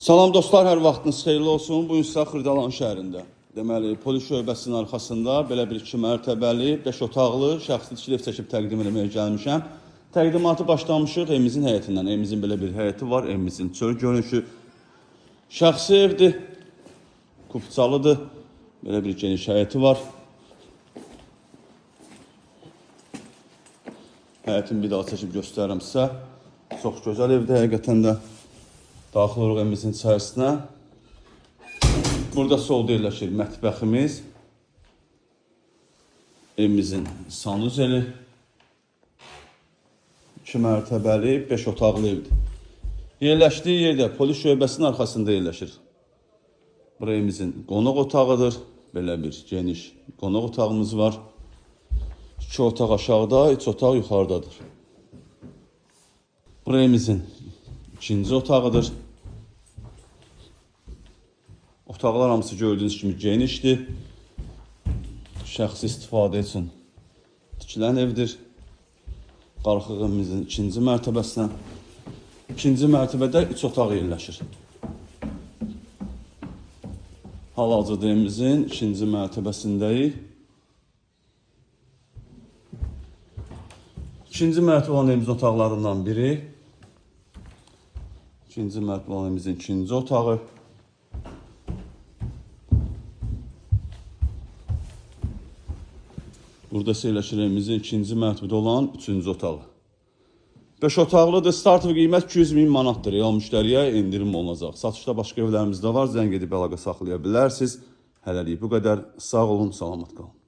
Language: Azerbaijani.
Salam dostlar, hər vaxtınız xeyirli olsun. Bu gün sizə Xırdalan şəhərində, deməli, polis şöbəsinin arxasında belə bir 2 mərtəbəli, 5 otaqlı şəxsi tikili ev çəkib təqdim etməyə gəlmişəm. Təqdimatı başlamışıq evimizin həyətindən. Evimizin belə bir həyəti var, evimizin çöl görünüşü. Şəxsi evdir, kupçalıdır. Belə bir geniş həyəti var. Həyətini bir daha çəkib göstərirəm sizə. Çox gözəl evdir həqiqətən də. Daxil oluruq evimizin içərisinə. Burada solda yerləşir mətbəximiz. Evimizin sanuzeli. 2 mərtəbəli, 5 otaqlı evdir. Yerləşdiyi yerdə polis şöbəsinin arxasında yerləşir. Bura evimizin qonaq otağıdır. Belə bir geniş qonaq otağımız var. 2 otaq aşağıda, 3 otaq yuxarıdadır. Bura evimizin ikinci otağıdır. Otaqlar hamısı gördüyünüz kimi genişdir. Şəxsi istifadə üçün tikilən evdir. Qalxıq evimizin ikinci mərtəbəsinə. İkinci mərtəbədə 3 otaq yerləşir. Hal-hazırda evimizin ikinci mərtəbəsindəyik. İkinci mərtəbə olan evimizin otaqlarından biri. İkinci mərtəbə olan evimizin ikinci otağı. Burada isə yerləşir evimizin ikinci mərtəbədə olan üçüncü otağı. 5 otaqlıdır. Startov qiymət 200 min manatdır. Real müştəriyə endirim olunacaq. Satışda başqa evlərimiz də var. Zəng edib əlaqə saxlaya bilərsiniz. Hələlik bu qədər. Sağ olun, salamat qalın.